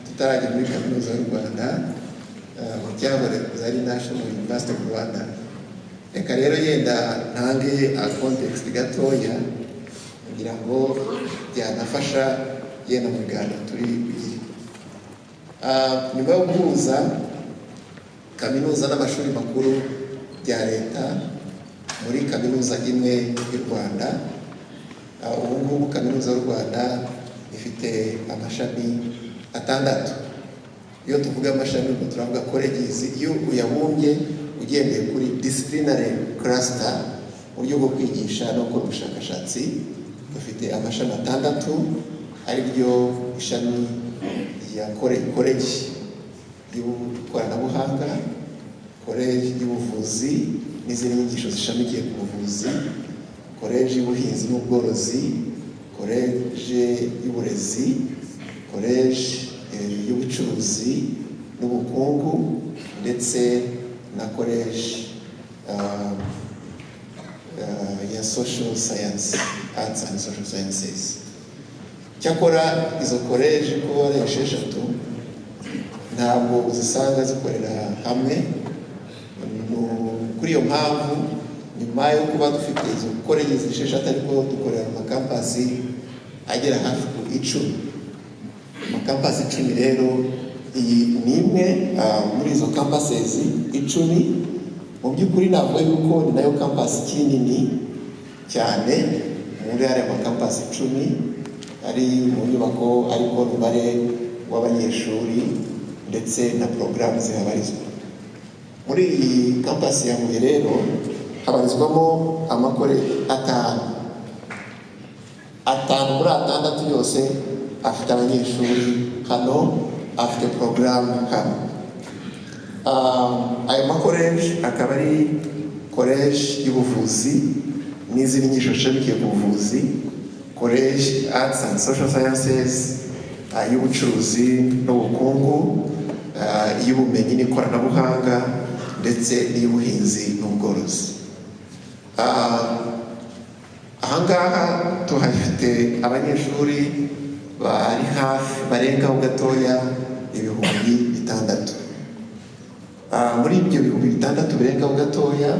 tutarajya muri Kaminuza y'u Rwanda, mu cyahoze ari National University of Rwanda. Reka rero yenda ntange a context gatoya kugira ngo byanafasha yenda mu biganiro turi bugire. Nyuma yo guhuza kaminuza n'amashuri makuru bya leta muri kaminuza imwe y'u Rwanda, ubu ngubu Kaminuza y'u Rwanda ifite amashami atandatu. Iyo tuvuga amashami, ubwo turavuga colleges. Iyo uyabumbye ugendeye kuri disciplinary cluster, uburyo bwo kwigisha no gukora ubushakashatsi, dufite amashami atandatu, ari ryo ishami rya college y'Ikoranabuhanga, college y'Ubuvuzi n'izindi nyigisho zishamikiye ku buvuzi, college y'Ubuhinzi n'Ubworozi, college y'Uburezi, college y'Ubucuruzi n'Ubukungu, ndetse na college ya social science, arts and social sciences. Cyakora izo college uko ari esheshatu ntabwo uzisanga zikorera hamwe. Kuri iyo mpamvu, nyuma yo kuba dufite izo college esheshatu, ariko dukorera mu makampasi agera hafi ku 10, amakampasi 10. Rero iyi ni imwe muri izo campuses 10. Mu by'ukuri navuga yuko ni nayo campus ikiri nini cyane muri ariya makampasi 10 ari mu nyubako, ariko n'umubare w'abanyeshuri ndetse na porogaramu zihabarizwa. Muri iyi campus ya Huye rero habarizwamo amakoleji atanu, atanu muri atandatu yose afite abanyeshuri hano, afite porogaramu hano. Ayo makoleji akaba ari koleji y'Ubuvuzi n'izindi nyigisho zishamikiye ku buvuzi, koleji Arts and Social Sciences, iy'Ubucuruzi n'Ubukungu, iy'Ubumenyi n'Ikoranabuhanga, ndetse n'iy'Ubuhinzi n'Ubworozi. Ahangaha tuhafite abanyeshuri bari hafi, barengaho gatoya 6000. Muri ibyo 6000 birengaho gatoya,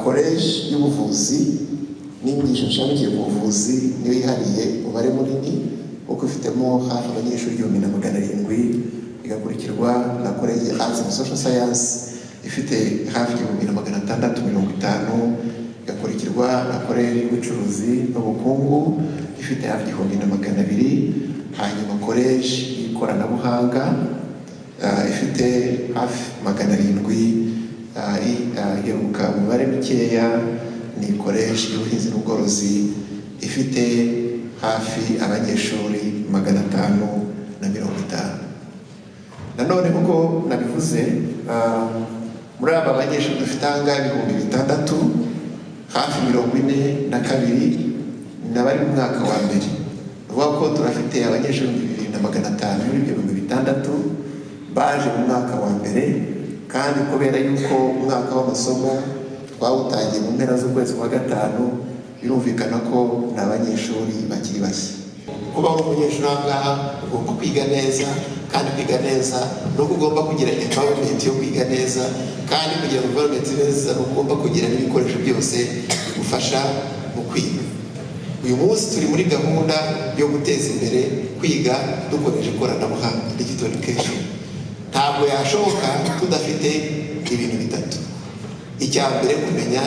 koleji y'Ubuvuzi n'inyigisho zishamikiye ku buvuzi niyo yihariye umubare munini, kuko ifitemo hafi abanyeshuri 1700, igakurikirwa na koleji Arts and Social Science ifite hafi 1650, igakurikirwa na koleji y'Ubucuruzi n'Ubukungu ifite hafi 1200, hanyuma koleji y'Ikoranabuhanga ifite hafi 700. Iheruka mu mibare mikeya ni koleji y'Ubuhinzi n'Ubworozi ifite hafi abanyeshuri 550. Nanone nk'uko nabivuze, muri aba banyeshuri dufite ahangaha 6000, hafi 42 ni abari mu mwaka wa mbere. Ni ukuvuga ko turafite abanyeshuri 2500 muri ibyo 6000 baje mu mwaka wa mbere. Kandi kubera yuko umwaka w'amasomo twawutangiye mu mpera z'ukwezi kwa gatanu, birumvikana ko ni abanyeshuri bakiri bashya. Kuba uri umunyeshuri aha ngaha, ugomba kwiga neza, kandi kwiga neza ni uko ugomba kugira environment yo kwiga neza, kandi kugira environment neza ni uko ugomba kugira n'ibikoresho byose bigufasha mu kwiga. Uyu munsi turi muri gahunda yo guteza imbere kwiga dukoresha ikoranabuhanga, digital education. Ntabwo yashoboka tudafite ibintu bitatu. Icya mbere, kumenya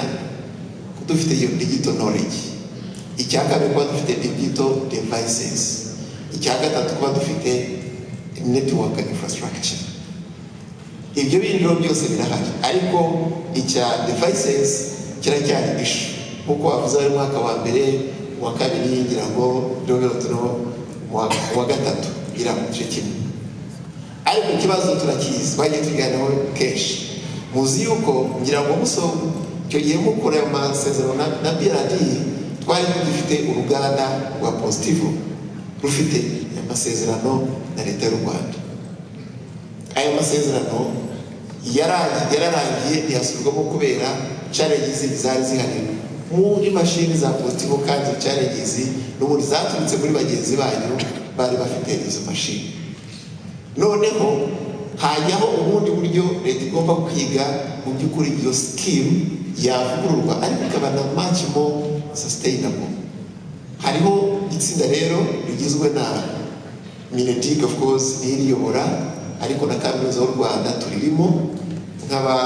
dufite iyo digital knowledge; icya kabiri, kuba dufite digital devices; icya gatatu, kuba dufite network infrastructure. Ibyo bindi rero byose birahari, ariko icya devices kiracyari issue. Nk'uko wavuze, ari umwaka wa mbere, uwa kabiri, ngira ngo uwa gatatu, ngira ngo igice kimwe. Ariko ikibazo turakizi, twagiye tubiganiraho kenshi. Muzi yuko, ngira ngo muso icyo gihe mukora ayo masezerano na BRD, twari dufite uruganda rwa Positivo rufite amasezerano na Leta y'u Rwanda. Ayo masezerano yararangiye, ntiyasubirwamo kubera challenges zari zihari muri mashini za Positivo, kandi challenges n'ubundi zaturutse muri bagenzi banyu. bari bafite izo mashini. Noneho hajyaho ubundi buryo leta igomba kwiga mu by'ukuri iyo scheme yavugururwa, ariko ikaba na much more sustainable. Hariho itsinda rero rigizwe na MINEDUC, of course niyo iriyobora, ariko na Kaminuza y'u Rwanda turirimo nk'aba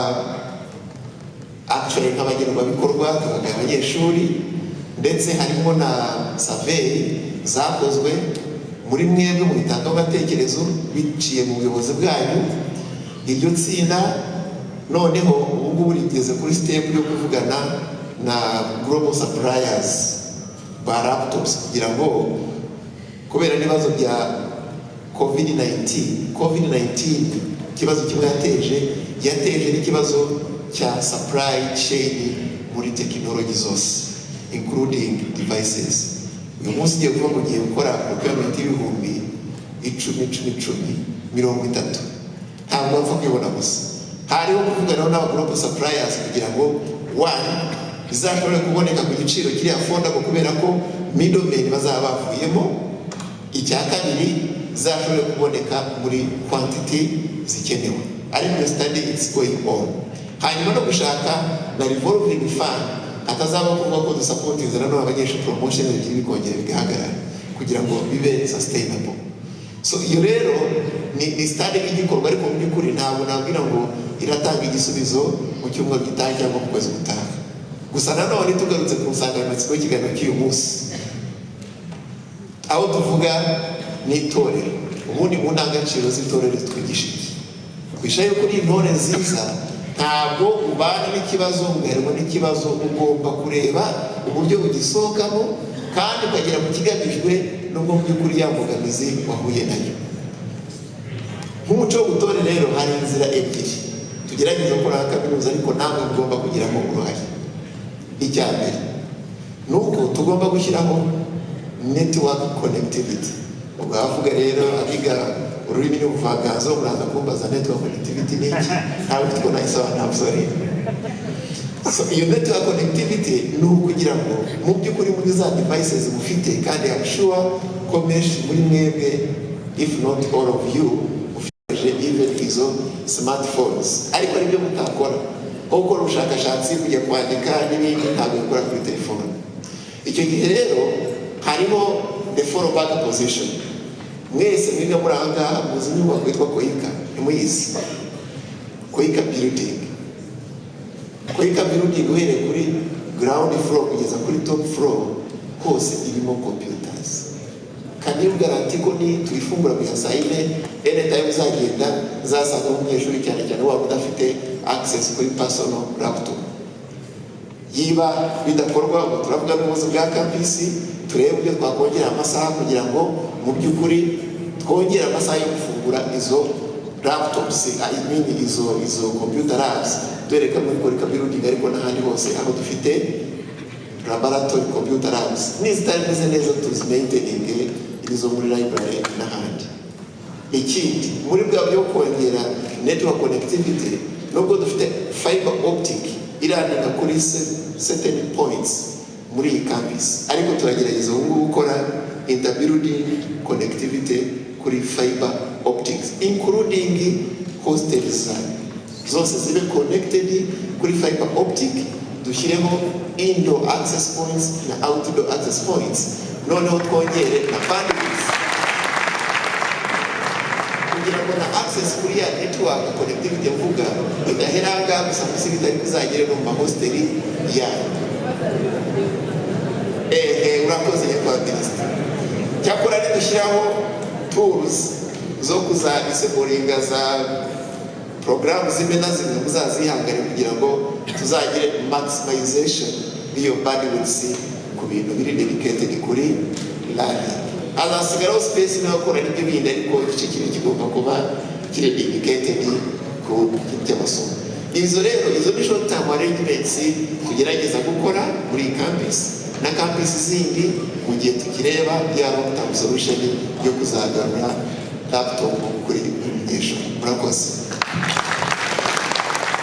actually nk'abagenerwabikorwa, tubaga abanyeshuri, ndetse harimo na survey zakozwe muri mwebwe mu bitangaho agatekerezo biciye mu buyobozi bwanyu. Iryo tsinda noneho ubu ngubu rigeze kuri step yo kuvugana na global suppliers ba laptops, kugira ngo kubera n'ibibazo bya COVID-19, COVID-19 ikibazo kimwe yateje n'ikibazo cya supply chain muri tekinoloji zose, including devices. Uyu munsi ugiye kuvuga ngo ugiye gukora procurement y'ibihumbi 10, 10, 10, 30, ntabwo wapfa kwibona gusa. Hariho kuvuganaho n'aba global suppliers kugira ngo one, bizashobore kuboneka ku giciro kiri affordable, kubera ko middlemen bazaba bavuyemo. Icya kabiri, zashobore kuboneka muri quantity zikenewe, ariko iyo study, it's going on. Hanyuma no gushaka na revolving fund, hatazaba kuvuga ko dusupportinze nanone abanyeshuri promotion ebyiri bikongera bigahagarara, kugira ngo bibe sustainable. So iyo rero ni study igikorwa, ariko mu by'ukuri ntabwo nabwira ngo iratanga igisubizo mu cyumweru gitaha cyangwa mu kwezi gutaha. Gusa nanone tugarutse ku nsanganyamatsiko y'ikiganiro cy'uyu munsi, aho tuvuga n'itorero, ubundi mu ndangagaciro z'itorero twigisha iki? Twigisha yuko uri intore nziza, ntabwo ubana n'ikibazo ugaherwa n'ikibazo, ugomba kureba uburyo ugisohokamo kandi ukagera ku kigamijwe, nubwo mu by'ukuri ya mbogamizi wahuye nayo. Nk'umuco w'ubutore rero, hari inzira ebyiri tugerageza gukora nka kaminuza, ariko namwe mugomba kugiramo uruhare. Icya mbere ni uko tugomba gushyiraho network connectivity. Ubwo abavuga rero, abiga ururimi n'ubuvanganzo, muraza kumbaza network connectivity ni iki, ntabwo ufite uko nayisobanura, sorry. So iyo network connectivity ni ukugira ngo mu by'ukuri muri za devices mufite, kandi I'm sure ko benshi muri mwebwe, if not all of you, mufite even izo smartphones, ariko ari byo mutakora nko gukora ubushakashatsi, kujya kwandika n'ibindi, ntabwo bikora kuri telefone. Icyo gihe rero hariho the fallback position. Mwese mwiga muri aha ngaha muzi inyubako yitwa KOICA, ntimuyizi? KOICA building. KOICA building, uhereye kuri ground floor kugeza kuri top floor, hose irimo computers. Can you guarantee ko ni tuyifungura kugeza saa 4, anytime uzagenda uzasanga umunyeshuri, cyane cyane waba udafite access kuri personal laptop? Yiba bidakorwa, ubu turavuga n'ubuyobozi bwa campus, turebe uburyo twakongera amasaha kugira ngo mu by'ukuri twongere amasaha yo gufungura izo laptops, I mean izo computer labs, duhereka muri KOICA building, ariko n'ahandi hose aho dufite laboratory computer labs. Nizitari neza, tuzimaintaining izo muri library n'ahandi. Ikindi, muri bwa byo kongera network connectivity, nubwo dufite fiber optic irandika kuri certain points muri iyi campus, ariko turagerageza ubu ngubu gukora interbuilding connectivity kuri fiber optics, including hostels zanyu zose zibe connected kuri fiber optic. Dushyireho indoor access points na outdoor access points, noneho twongere na bandwidth kugira ngo na access kuri ya network connectivity mvuga idahera aha ngaha gusa gusa, bitari kuzagere no mu mahosteli yanyu. Ehe, urakoze nyakubahwa minisitiri. Cyakora nidushyiraho tools zo kuzadisablinga za porogaramu zimwe na zimwe, muzazihangane kugira ngo tuzagire maximization y'iyo bandwidth ku bintu biri dedicated kuri learning. Hazasigaraho space niba gukora n'ibyo bindi, ariko igice kimwe kigomba kuba kiri dedicated ku bintu by'amasomo. Izo rero, izo ni short term arrangements tugerageza gukora muri iyi campus na campus zindi, mu gihe tukireba ya long term solution yo kuzagarura laptop kuri buri munyeshuri. Murakoze.